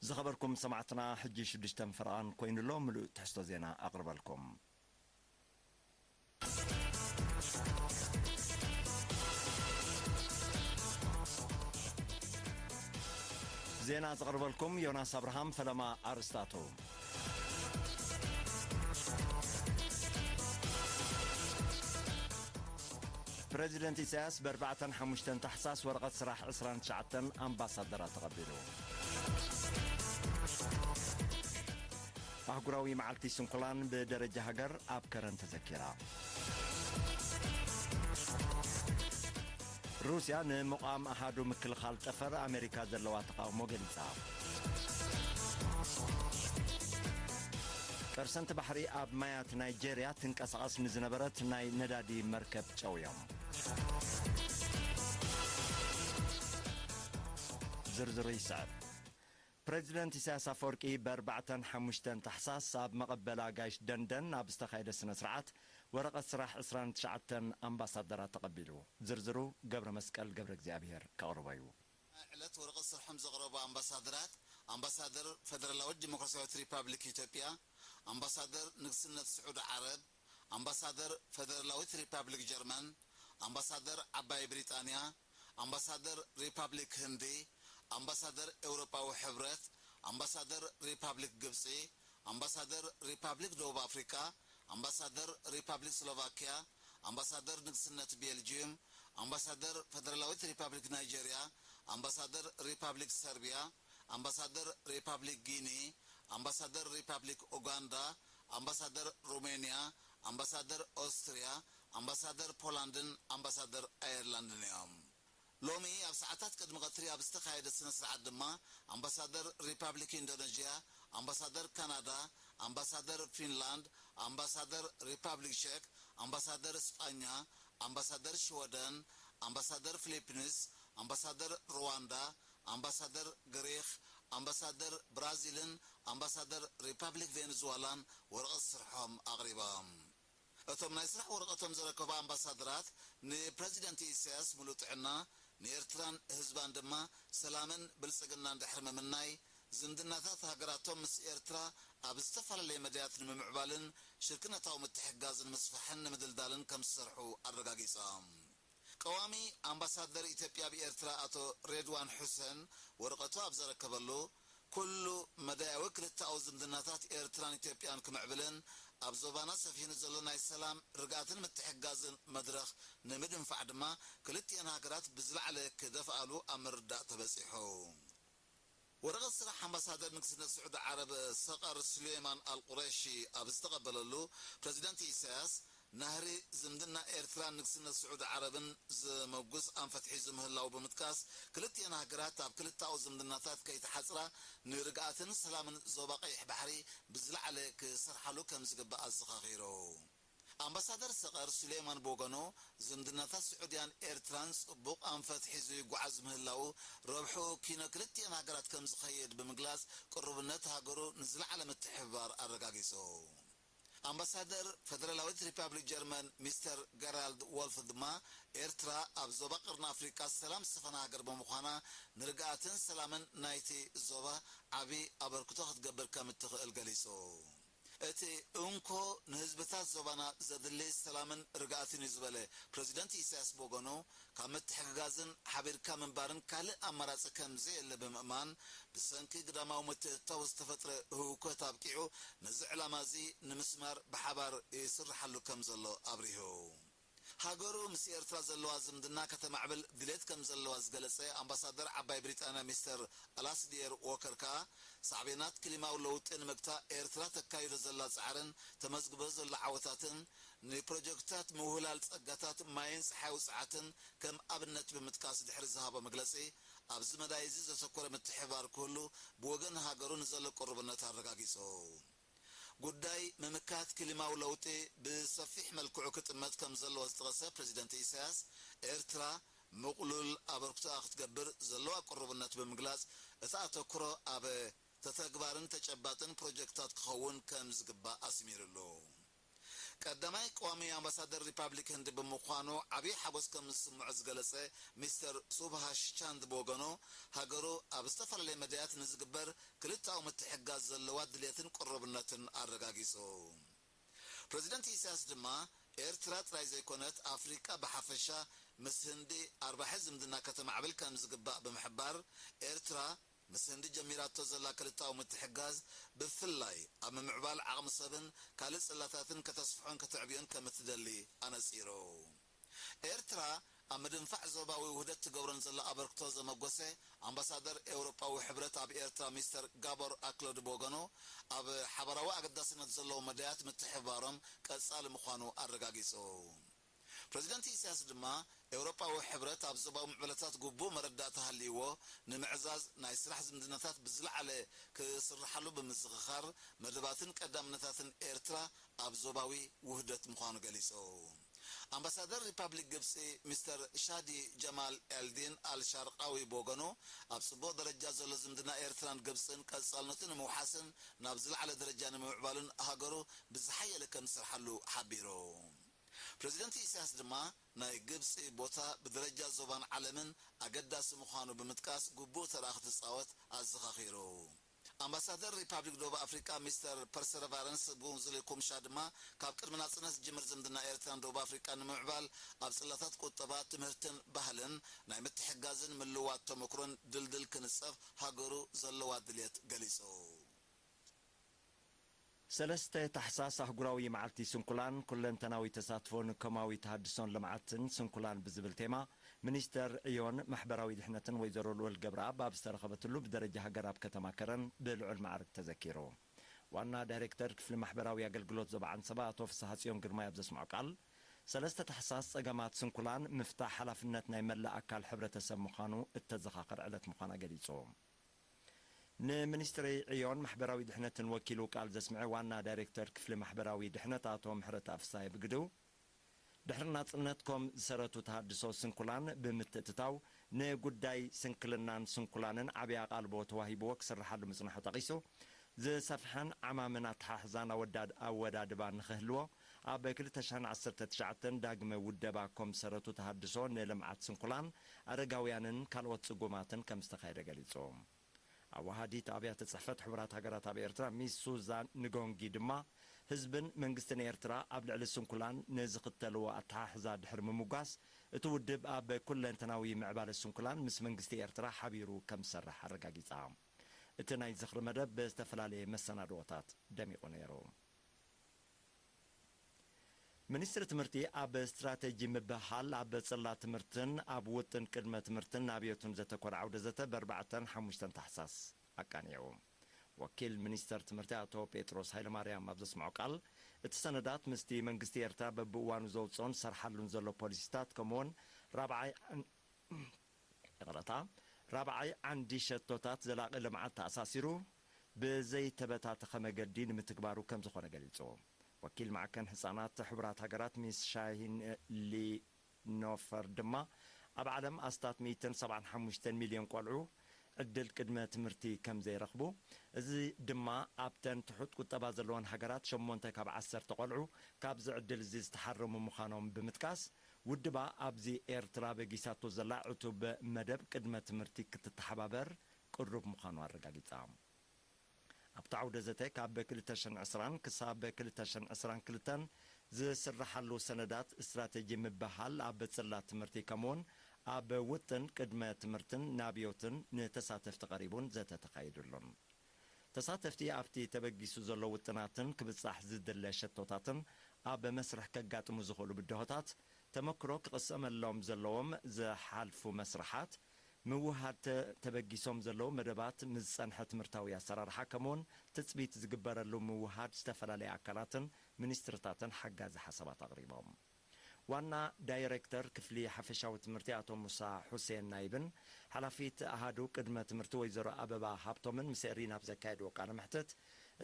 ዝኸበርኩም ሰማዕትና፣ ሕጂ ሽዱሽተ ፈረቓን ኮይኑ ኣሎ። ምሉእ ትሕዝቶ ዜና ኣቕርበልኩም። ዜና ዘቕርበልኩም ዮናስ ኣብርሃም። ፈለማ ኣርስታቱ። ፕረዚደንት ኢሳያስ ብኣርባዕተን ሓሙሽተን ታሕሳስ ወረቐት ስራሕ ዕስራን ትሽዓተን ኣምባሳደራት ተቐቢሉ። ኣህጉራዊ መዓልቲ ስንኩላን ብደረጃ ሃገር ኣብ ከረን ተዘኪራ። ሩስያ ንምቋም ኣሃዱ ምክልኻል ጠፈር ኣሜሪካ ዘለዋ ተቓውሞ ገሊጻ። ቀርሰንቲ ባሕሪ ኣብ ማያት ናይጄርያ ትንቀሳቐስ ንዝነበረት ናይ ነዳዲ መርከብ ጨውዮም። ዝርዝሩ ይስዕብ። ፕረዚደንት ኢሳያስ ኣፈወርቂ ብኣርባዕተን ሓሙሽተን ታሕሳስ ኣብ መቐበል ኣጋይሽ ደንደን ኣብ ዝተኻየደ ስነ ስርዓት ወረቐት ስራሕ ዕስራን ትሽዓተን ኣምባሳደራት ተቐቢሉ። ዝርዝሩ ገብረ መስቀል ገብረ እግዚኣብሔር ከቕርቦ እዩ። ዕለት ወረቐት ስርሖም ዘቕረቡ ኣምባሳደራት፣ ኣምባሳደር ፈደራላዊት ዲሞክራሲያዊት ሪፓብሊክ ኢትዮጵያ፣ ኣምባሳደር ንግስነት ስዑዲ ዓረብ፣ ኣምባሳደር ፈደራላዊት ሪፓብሊክ ጀርመን፣ ኣምባሳደር ዓባይ ብሪጣንያ፣ ኣምባሳደር ሪፓብሊክ ህንዲ፣ ኣምባሳደር ኤውሮጳዊ ሕብረት፣ ኣምባሳደር ሪፓብሊክ ግብጺ፣ ኣምባሳደር ሪፓብሊክ ደቡብ ኣፍሪቃ፣ ኣምባሳደር ሪፓብሊክ ስሎቫኪያ፣ ኣምባሳደር ንግስነት ቤልጂዩም፣ ኣምባሳደር ፈደራላዊት ሪፓብሊክ ናይጄርያ፣ ኣምባሳደር ሪፓብሊክ ሰርቢያ፣ ኣምባሳደር ሪፓብሊክ ጊኒ፣ ኣምባሳደር ሪፓብሊክ ኡጋንዳ፣ ኣምባሳደር ሩሜንያ፣ ኣምባሳደር ኦስትርያ፣ ኣምባሳደር ፖላንድን ኣምባሳደር ኣየርላንድን እዮም። ሎሚ ኣብ ሰዓታት ቅድሚ ቀትሪ ኣብ ዝተኻየደ ስነ ስርዓት ድማ ኣምባሳደር ሪፓብሊክ ኢንዶኔዥያ፣ ኣምባሳደር ካናዳ፣ ኣምባሳደር ፊንላንድ፣ ኣምባሳደር ሪፓብሊክ ቼክ፣ ኣምባሳደር ስጳኛ፣ ኣምባሳደር ሽወደን፣ ኣምባሳደር ፊሊፒንስ፣ ኣምባሳደር ሩዋንዳ፣ ኣምባሳደር ግሪኽ፣ ኣምባሳደር ብራዚልን ኣምባሳደር ሪፓብሊክ ቬንዙዋላን ወረቐት ስርሖም ኣቕሪቦም። እቶም ናይ ስራሕ ወረቐቶም ዘረከቡ ኣምባሳደራት ንፕረዚደንት ኢሳያስ ሙሉእ ጥዕና፣ ንኤርትራን ህዝባን ድማ ሰላምን ብልጽግናን ድሕሪ ምምናይ፣ ዝምድናታት ሃገራቶም ምስ ኤርትራ ኣብ ዝተፈላለየ መዳያት ንምምዕባልን ሽርክነታዊ ምትሕግጋዝ ንምስፋሕን ንምድልዳልን ከም ዝሰርሑ ኣረጋጊጾም። ቀዋሚ ኣምባሳደር ኢትዮጵያ ኣብ ኤርትራ ኣቶ ሬድዋን ሑሰን ወረቐቱ ኣብ ዘረከበሉ፣ ኩሉ መዳያዊ ክልተኣዊ ዝምድናታት ኤርትራን ኢትዮጵያን ክምዕብልን ኣብ ዞባና ሰፊኑ ዘሎ ናይ ሰላም፣ ርግኣትን ምትሕግጋዝን መድረኽ ንምድንፋዕ ድማ ክልቲኤን ሃገራት ብዝለዓለ ክደፍኣሉ ኣብ ምርዳእ ተበጺሑ። ወረቐት ስራሕ ኣምባሳደር ንግስነት ስዑዲ ዓረብ ሰቐር ሱሌማን ኣልቁረሺ ኣብ ዝተቐበለሉ፣ ፕረዚደንት ኢሳያስ ናህሪ ዝምድና ኤርትራን ንግስነት ስዑዲ ዓረብን ዘመጉስ ኣንፈት ሒዙ ምህላዉ ብምጥቃስ፣ ክልቲኤን ሃገራት ኣብ ክልተኣዊ ዝምድናታት ከይተሓጽራ ንርግኣትን ሰላምን ዞባ ቀይሕ ባሕሪ ብዝለዓለ ክሰርሓሉ ከም ዝግባእ ኣዘኻኺሩ። ኣምባሳደር ሰቐር ሱሌማን ብወገኑ፣ ዝምድናታት ስዑድያን ኤርትራን ጽቡቕ ኣንፈት ሒዙ ይጓዓዝ ምህላዉ፣ ረብሕኡ ኪኖ ክልቲኤን ሃገራት ከም ዝኸይድ ብምግላጽ፣ ቅሩብነት ሃገሩ ንዝለዓለ ምትሕብባር ኣረጋጊጹ። ኣምባሳደር ፈደራላዊት ሪፓብሊክ ጀርመን ሚስተር ገራልድ ወልፍ ድማ፣ ኤርትራ ኣብ ዞባ ቀርኒ ኣፍሪቃ ሰላም ዝሰፈና ሃገር ብምዃና፣ ንርግኣትን ሰላምን ናይቲ ዞባ ዓቢ ኣበርክቶ ክትገብር ከም እትኽእል ገሊጹ። እቲ እንኮ ንህዝብታት ዞባና ዘድሊ ሰላምን ርግኣትን እዩ ዝበለ ፕረዚደንት ኢሳያስ ብወገኑ፣ ካብ ምትሕግጋዝን ሓቢርካ ምንባርን ካልእ ኣማራጺ ከም ዘየለ ብምእማን፣ ብሰንኪ ግዳማዊ ምትእትታው ዝተፈጥረ ህውከት ኣብቂዑ፣ ነዚ ዕላማ እዚ ንምስማር ብሓባር ይስርሓሉ ከም ዘሎ ኣብሪሁ። ሃገሩ ምስ ኤርትራ ዘለዋ ዝምድና ከተማዕብል ድሌት ከም ዘለዋ ዝገለጸ ኣምባሳደር ዓባይ ብሪጣንያ ሚስተር ኣላስዲየር ዎከር ከኣ፣ ሳዕቤናት ክሊማዊ ለውጢ ንምግታእ ኤርትራ ተካይዶ ዘላ ጻዕርን ተመዝግቦ ዘላ ዓወታትን፣ ንፕሮጀክትታት ምውህላል ጸጋታት ማይን ጸሓያዊ ጸዓትን ከም ኣብነት ብምጥቃስ ድሕሪ ዝሃቦ መግለጺ፣ ኣብዚ መዳይ እዚ ዘተኮረ ምትሕብባር ክህሉ ብወገን ሃገሩ ንዘሎ ቅሩብነት ኣረጋጊጹ። ጉዳይ ምምካት ክሊማዊ ለውጢ ብሰፊሕ መልክዑ ክጥመት ከም ዘለዎ ዝጠቐሰ ፕረዚደንት ኢሳያስ፣ ኤርትራ ምቕሉል ኣበርክቶኣ ክትገብር ዘለዋ ቅሩብነት ብምግላጽ፣ እቲ ኣተኩሮ ኣብ ተተግባርን ተጨባጥን ፕሮጀክታት ክኸውን ከም ዝግባእ ኣስሚሩሉ። ቀዳማይ ቀዋሚ ኣምባሳደር ሪፓብሊክ ህንዲ ብምዃኑ ዓብዪ ሓጎስ ከም ዝስምዖ ዝገለጸ ሚስተር ሱብሃሽ ቻንድ ብወገኑ፣ ሃገሩ ኣብ ዝተፈላለየ መዳያት ንዝግበር ክልተኣዊ ምትሕግጋዝ ዘለዋ ድልየትን ቅሩብነትን ኣረጋጊጹ። ፕረዚደንት ኢሳያስ ድማ፣ ኤርትራ ጥራይ ዘይኮነት፣ ኣፍሪቃ ብሓፈሻ ምስ ህንዲ ኣርባሒ ዝምድና ከተማዕብል ከም ዝግባእ ብምሕባር፣ ኤርትራ ምስ ህንዲ ጀሚራቶ ዘላ ክልተኣዊ ምትሕግጋዝ፣ ብፍላይ ኣብ ምምዕባል ዓቕሚ ሰብን ካልእ ጽላታትን ከተስፍሖን ከተዕብዮን ከም እትደሊ ኣነጺሩ። ኤርትራ ኣብ ምድንፋዕ ዞባዊ ውህደት ትገብሮን ዘላ ኣበርክቶ ዘመጎሰ ኣምባሳደር ኤውሮጳዊ ሕብረት ኣብ ኤርትራ ሚስተር ጋቦር ኣክሎድ ብወገኑ፣ ኣብ ሓባራዊ ኣገዳስነት ዘለዎ መዳያት ምትሕብባሮም ቀጻሊ ምዃኑ ኣረጋጊጹ። ፕረዚደንት ኢሳያስ ድማ፣ ኤውሮጳዊ ሕብረት ኣብ ዞባዊ ምዕባለታት ግቡእ መረዳእታ ሃልይዎ፣ ንምዕዛዝ ናይ ስራሕ ዝምድናታት ብዝለዓለ ክስርሓሉ ብምዝኽኻር፣ መደባትን ቀዳምነታትን ኤርትራ ኣብ ዞባዊ ውህደት ምዃኑ ገሊጹ። ኣምባሳደር ሪፓብሊክ ግብጺ ሚስተር ሻዲ ጀማል ኤልዲን ኣል ሻርቃዊ ብወገኑ፣ ኣብ ጽቡቕ ደረጃ ዘሎ ዝምድና ኤርትራን ግብጽን ቀጻልነቱ ንምውሓስን ናብ ዝለዓለ ደረጃ ንምምዕባልን ሃገሩ ብዝሓየለ ከም ዝሰርሓሉ ሓቢሩ። ፕረዚደንት ኢሳያስ ድማ፣ ናይ ግብጺ ቦታ ብደረጃ ዞባን ዓለምን ኣገዳሲ ምዃኑ ብምጥቃስ፣ ግቡእ ተራ ክትጻወት ኣዘኻኺሩ። ኣምባሳደር ሪፓብሊክ ደቡብ ኣፍሪቃ ሚስተር ፐርሰቨረንስ ጉንዝሊ ኩምሻ ድማ፣ ካብ ቅድሚ ናጽነት ዝጅምር ዝምድና ኤርትራን ደቡብ ኣፍሪቃን ንምምዕባል፣ ኣብ ጽላታት ቁጠባ፣ ትምህርትን ባህልን ናይ ምትሕግጋዝን ምልዋጥ ተመክሮን ድልድል ክንጸፍ ሃገሩ ዘለዋ ድልየት ገሊጹ። ሰለስተ ታሕሳስ ኣህጉራዊ መዓልቲ ስንኩላን፣ ኩለንተናዊ ተሳትፎን ኮማዊ ተሃድሶን ልምዓትን ስንኩላን ብዝብል ቴማ፣ ሚኒስተር ዕዮን ማሕበራዊ ድሕነትን ወይዘሮ ልኡል ገብረኣብ ኣብ ዝተረኸበትሉ፣ ብደረጃ ሃገር ኣብ ከተማ ከረን ብልዑል ማዕርግ ተዘኪሩ። ዋና ዳይሬክተር ክፍሊ ማሕበራዊ ኣገልግሎት ዞባ ዓንሰባ ኣቶ ፍስሃጽዮን ግርማይ ኣብ ዘስምዖ ቃል፣ ሰለስተ ታሕሳስ ጸገማት ስንኩላን ምፍታሕ ሓላፍነት ናይ መላእ ኣካል ሕብረተሰብ ምዃኑ እተዘኻኽር ዕለት ምዃና ገሊጹ። ንሚኒስትሪ ዕዮን ማሕበራዊ ድሕነትን ወኪሉ ቃል ዘስምዐ ዋና ዳይሬክተር ክፍሊ ማሕበራዊ ድሕነት ኣቶ ምሕረተኣብ ፍስሃየ ብግድኡ፣ ድሕሪ ናጽነት ኮም ዝሰረቱ ተሃድሶ ስንኩላን ብምትእትታው፣ ንጉዳይ ስንክልናን ስንኩላንን ዓብዪ ኣቓልቦ ተዋሂብዎ ክስርሓሉ ምጽናሑ ጠቒሱ፣ ዝሰፍሐን ዓማምን ኣተሓሕዛን ኣወዳድ-፣ ኣወዳድባን ንኽህልዎ፣ ኣብ ክልተ ሽሕን ዓሰርተ ትሽዓተን ዳግመ ውደባ ኮም ዝሰረቱ ተሃድሶ ንልምዓት ስንኩላን፣ ኣረጋውያንን ካልኦት ጽጉማትን ከም ዝተኻየደ ገሊጹ። ኣዋሃዲት ኣብያተ ጽሕፈት ሕቡራት ሃገራት ኣብ ኤርትራ ሚስ ሱዛን ንጎንጊ ድማ፣ ህዝብን መንግስትን ኤርትራ ኣብ ልዕሊ ስንኩላን ንዝኽተልዎ ኣተሓሕዛ ድሕሪ ምምጓስ፣ እቲ ውድብ ኣብ ኩለንተናዊ ምዕባለ ስንኩላን ምስ መንግስቲ ኤርትራ ሓቢሩ ከም ዝሰርሕ ኣረጋጊጻ። እቲ ናይ ዝኽሪ መደብ ብዝተፈላለየ መሰናድኦታት ደሚቑ ነይሩ። ሚኒስትሪ ትምህርቲ ኣብ ስትራተጂ ምብህሃል፣ ኣብ ጽላት ትምህርትን ኣብ ውጥን ቅድመ ትምህርትን ናብዮትን ዘተኮረ ዓውደ ዘተ ብኣርባዕተን ሓሙሽተን ታሕሳስ ኣቃኒዑ። ወኪል ሚኒስተር ትምህርቲ ኣቶ ጴጥሮስ ሃይለማርያም ኣብ ዘስምዖ ቃል፣ እቲ ሰነዳት ምስቲ መንግስቲ ኤርትራ በብእዋኑ ዘውጽኦን ዝሰርሓሉን ዘሎ ፖሊሲታት፣ ከምኡውን ራብዓይ ይቕረታ፣ ራብዓይ ዓንዲ ሸቶታት ዘላቒ ልምዓት ተኣሳሲሩ ብዘይተበታተኸ መገዲ ንምትግባሩ ከም ዝኾነ ገሊጹ። ወኪል ማዕከን ህጻናት ሕቡራት ሃገራት ሚስ ሻሂን ሊኖፈር ድማ፣ ኣብ ዓለም ኣስታት ሚእትን ሰብዓን ሓሙሽተን ሚልዮን ቆልዑ ዕድል ቅድመ ትምህርቲ ከም ዘይረኽቡ፣ እዚ ድማ ኣብተን ትሑት ቁጠባ ዘለወን ሃገራት ሸሞንተ ካብ ዓሰርተ ቆልዑ ካብዚ ዕድል እዚ ዝተሓረሙ ምዃኖም ብምጥቃስ፣ ውድባ ኣብዚ ኤርትራ በጊሳቶ ዘላ ዕቱብ መደብ ቅድመ ትምህርቲ ክትተሓባበር ቅሩብ ምዃኑ ኣረጋጊጻ። ኣብቲ ዓውደ ዘተ ካብ ክልተ ሽሕን ዕስራን ክሳብ ክልተ ሽሕን ዕስራን ክልተን ዝስርሓሉ ሰነዳት ስትራተጂ ምብህሃል ኣብ ጽላት ትምህርቲ ከምኡውን ኣብ ውጥን ቅድመ ትምህርትን ናብዮትን ንተሳተፍቲ ቀሪቡን ዘተ ተኻይዱሉን። ተሳተፍቲ ኣብቲ ተበጊሱ ዘሎ ውጥናትን ክብጻሕ ዝድለ ሸቶታትን ኣብ መስርሕ ከጋጥሙ ዝኽእሉ ብድሆታት ተመክሮ ክቕሰመሎም ዘለዎም ዝሓልፉ መስርሓት፣ ምውሃድ ተ-፣ ተበጊሶም ዘለዉ መደባት ምስ ዝጸንሐ ትምህርታዊ ኣሰራርሓ ከምኡውን ትጽቢት ዝግበረሉ ምውሃድ ዝተፈላለያ ኣካላትን ሚኒስትርታትን ሓጋዚ ሓሳባት ኣቕሪቦም። ዋና ዳይሬክተር ክፍሊ ሓፈሻዊ ትምህርቲ ኣቶ ሙሳ ሑሴን ናይብን ሓላፊት ኣሃዱ ቅድመ ትምህርቲ ወይዘሮ ኣበባ ሃብቶምን ምስ ኤሪና ኣብ ዘካየድዎ ቃለ መሕትት፣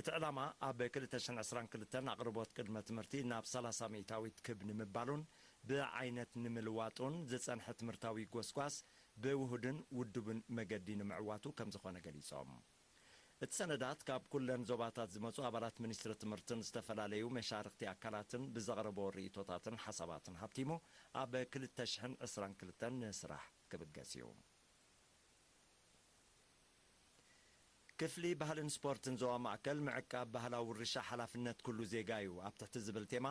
እቲ ዕላማ ኣብ ክልተ ሽሕን ዕስራን ክልተን ኣቕርቦት ቅድመ ትምህርቲ ናብ ሰላሳ ሚእታዊት ክብ ንምባሉን ብዓይነት ንምልዋጡን ዝጸንሐ ትምህርታዊ ጎስጓስ ብውሁድን ውዱብን መገዲ ንምዕዋቱ ከም ዝኾነ ገሊጾም። እቲ ሰነዳት ካብ ኩለን ዞባታት ዝመጹ ኣባላት ሚኒስትሪ ትምህርትን ዝተፈላለዩ መሻርኽቲ ኣካላትን ብዘቕረቦ ርእይቶታትን ሓሳባትን ሃብቲሙ ኣብ ክልተ ሽሕን ዕስራን ክልተን ንስራሕ ክብገስ እዩ። ክፍሊ ባህልን ስፖርትን ዞባ ማእከል ምዕቃብ ባህላዊ ውርሻ ሓላፍነት ኩሉ ዜጋ እዩ ኣብ ትሕቲ ዝብል ቴማ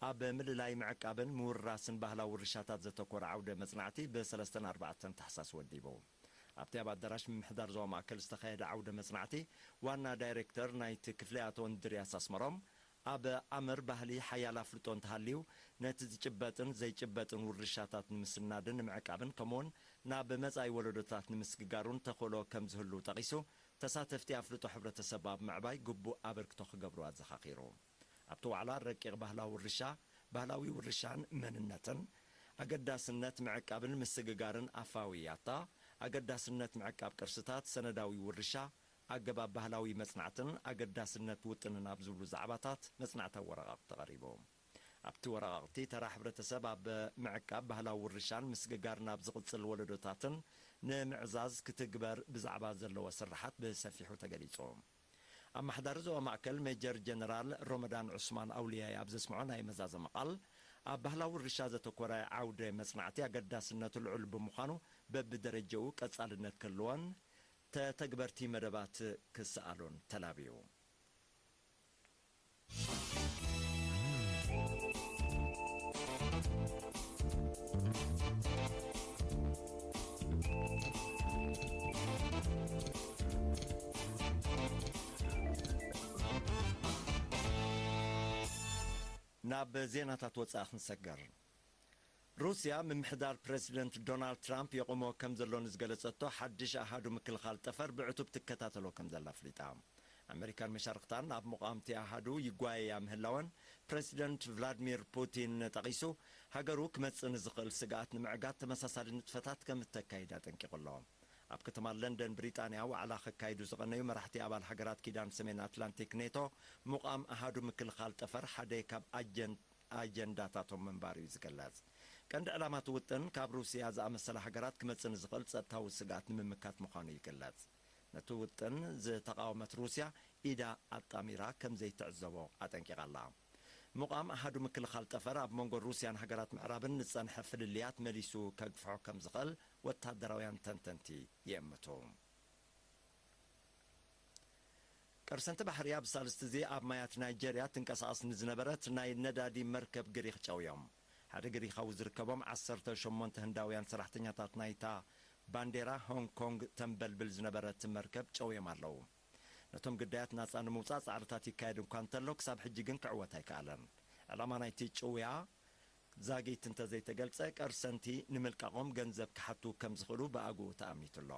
ኣብ ምልላይ ምዕቃብን ምውራስን ባህላዊ ውርሻታት ዘተኮረ ዓውደ መጽናዕቲ ብ ሰለስተን ኣርባዕተን ታሕሳስ ወዲቡ። ኣብቲ ኣብ ኣዳራሽ ምምሕዳር ዞባ ማእከል ዝተኻየደ ዓውደ መጽናዕቲ ዋና ዳይሬክተር ናይቲ ክፍሊ ኣቶ እንድርያስ ኣስመሮም ኣብ ኣምር ባህሊ ሓያል ኣፍልጦ እንተሃልዩ ነቲ ዝጭበጥን ዘይጭበጥን ውርሻታት ንምስናድን ንምዕቃብን ከምኡውን ናብ መጻኢ ወለዶታት ንምስግጋሩን ተኽእሎ ከም ዝህሉ ጠቒሱ፣ ተሳተፍቲ ኣፍልጦ ሕብረተሰብ ኣብ ምዕባይ ግቡእ ኣበርክቶ ክገብሩ ኣዘኻኺሩ። ኣብቲ ዋዕላ ረቂቕ ባህላዊ ውርሻ፣ ባህላዊ ውርሻን መንነትን፣ ኣገዳስነት ምዕቃብን ምስግጋርን ኣፋዊ ያታ፣ ኣገዳስነት ምዕቃብ ቅርስታት፣ ሰነዳዊ ውርሻ፣ ኣገባብ ባህላዊ መጽናዕትን ኣገዳስነት ውጥንን ኣብ ዝብሉ ዛዕባታት መጽናዕታዊ ወረቓቕቲ ተቐሪቡ። ኣብቲ ወረቓቕቲ ተራ ሕብረተሰብ ኣብ ምዕቃብ ባህላዊ ውርሻን ምስግጋርን ኣብ ዝቕጽል ወለዶታትን ንምዕዛዝ ክትግበር ብዛዕባ ዘለዎ ስርሓት ብሰፊሑ ተገሊጹ። ኣመሓዳሪ ዞባ ማእከል ሜጀር ጀነራል ሮመዳን ዑስማን ኣውልያይ ኣብ ዘስምዖ ናይ መዛዘሚ ቃል፣ ኣብ ባህላዊ ውርሻ ዘተኮረ ዓውደ መጽናዕቲ ኣገዳስነቱ ልዑል ብምዃኑ በብደረጃኡ ቀጻልነት ክህልዎን ተተግበርቲ መደባት ክሰኣሉን ተላብዩ። ናብ ዜናታት ወጻኢ ክንሰገር። ሩስያ ምምሕዳር ፕረሲደንት ዶናልድ ትራምፕ የቑሞ ከም ዘሎ ንዝገለጸቶ ሓድሽ ኣሃዱ ምክልኻል ጠፈር ብዕቱብ ትከታተሎ ከም ዘላ ኣፍሊጣ። ኣመሪካን መሻርኽታን ኣብ ምቋምቲ ኣሃዱ ይጓየያ ምህላወን ፕረሲደንት ቭላድሚር ፑቲን ጠቒሱ፣ ሃገሩ ክመጽእ ንዝኽእል ስግኣት ንምዕጋት ተመሳሳሊ ንጥፈታት ከም እተካይድ ኣጠንቂቑ ኣሎ። ኣብ ከተማ ለንደን ብሪጣንያ ዋዕላ ከካይዱ ዝቐነዩ መራሕቲ ኣባል ሃገራት ኪዳን ሰሜን ኣትላንቲክ ኔቶ፣ ምቋም ኣሃዱ ምክልኻል ጠፈር ሓደ ካብ ኣጀን ኣጀንዳታቶም ምንባሩ እዩ ዝግለጽ። ቀንዲ ዕላማ እቲ ውጥን ካብ ሩስያ ዝኣመሰላ ሃገራት ክመጽእ ንዝኽእል ጸጥታዊ ስግኣት ንምምካት ምዃኑ ይግለጽ። ነቲ ውጥን ዝተቓወመት ሩስያ ኢዳ ኣጣሚራ ከም ዘይትዕዘቦ ኣጠንቂቓ ኣላ። ምቋም ኣሃዱ ምክልኻል ጠፈር ኣብ መንጎ ሩስያን ሃገራት ምዕራብን ንጸንሐ ፍልልያት መሊሱ ከግፍሖ ከም ዝኽእል ወታደራውያን ተንተንቲ ይእምቱ። ቀርሰንቲ ባሕሪ ኣብ ሳልስቲ እዚ ኣብ ማያት ናይጀርያ ትንቀሳቐስ ንዝነበረት ናይ ነዳዲ መርከብ ግሪኽ ጨውዮም። ሓደ ግሪኻዊ ዝርከቦም ዓሰርተ ሸሞንተ ህንዳውያን ሰራሕተኛታት ናይታ ባንዴራ ሆንግ ኮንግ ተንበልብል ዝነበረት መርከብ ጨውዮም ኣለዉ። ነቶም ግዳያት ናጻ ንምውጻእ ጻዕርታት ይካየድ እኳ እንተሎ፣ ክሳብ ሕጂ ግን ክዕወት ኣይከኣለን። ዕላማ ናይቲ ጭውያ ዛጊት እንተዘይተገልጸ፣ ቀርሰንቲ ንምልቃቖም ገንዘብ ክሓቱ ከም ዝኽእሉ ብኣግኡ ተኣሚቱ ኣሎ።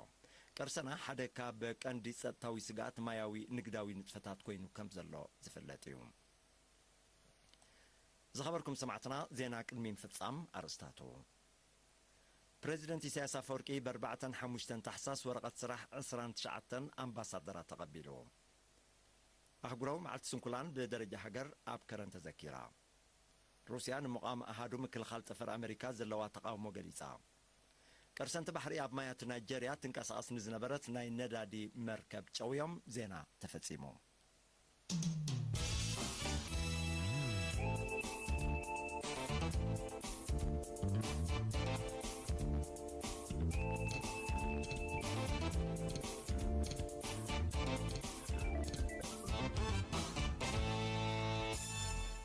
ቀርሰና ሓደ ካብ ቀንዲ ጸጥታዊ ስግኣት ማያዊ ንግዳዊ ንጥፈታት ኮይኑ ከም ዘሎ ዝፍለጥ እዩ። ዝኸበርኩም ሰማዕትና፣ ዜና ቅድሚ ምፍጻም ኣርእስታቱ። ፕረዚደንት ኢሳያስ ኣፈወርቂ ብ ኣርባዕተን ሓሙሽተን ታሕሳስ ወረቐት ስራሕ ዕስራን ትሽዓተን ኣምባሳደራት ተቐቢሉ። ኣህጉራዊ መዓልቲ ስንኩላን ብደረጃ ሃገር ኣብ ከረን ተዘኪራ። ሩስያ ንምቋም ኣሃዱ ምክልኻል ጠፈር ኣመሪካ ዘለዋ ተቓውሞ ገሊጻ። ቀርሰንቲ ባሕሪ ኣብ ማያት ናይጀርያ ትንቀሳቐስ ንዝነበረት ናይ ነዳዲ መርከብ ጨውዮም። ዜና ተፈጺሙ።